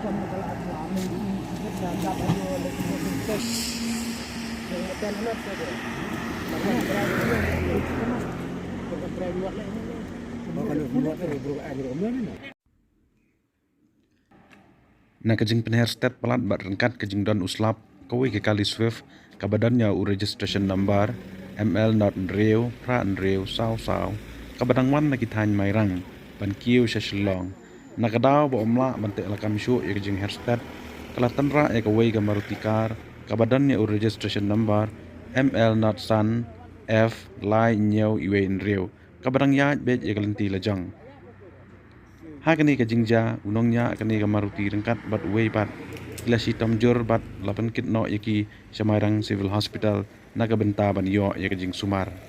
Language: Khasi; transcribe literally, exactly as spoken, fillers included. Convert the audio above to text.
Na ka jingpynher stet palat bad ryngkat ka jingdon u slap kawei ka kali Swift kaba don ïa u registration number M L not hynriew phra hynriew saw saw, kaba dang wan na ki thaiñ Mairang ban kiew sha Shillong. Na ka daw ba ym lah ban teh lakam shuh ïa ka jingher stet, ka la tynrah ïa kawei ka Maruti car kaba don ïa u registration number M L not san F lai hynñiew iwei hynriew, kaba dang ïaid beit ïa ka lynti lajong. Ha kane ka jingjia, u nongñiah kane ka Maruti ryngkat bad uwei pat, ki la shitom jur bad la pynkit noh ïa ki sha Mairang Civil Hospital na ka bynta ban ïoh ïa ka jingsumar.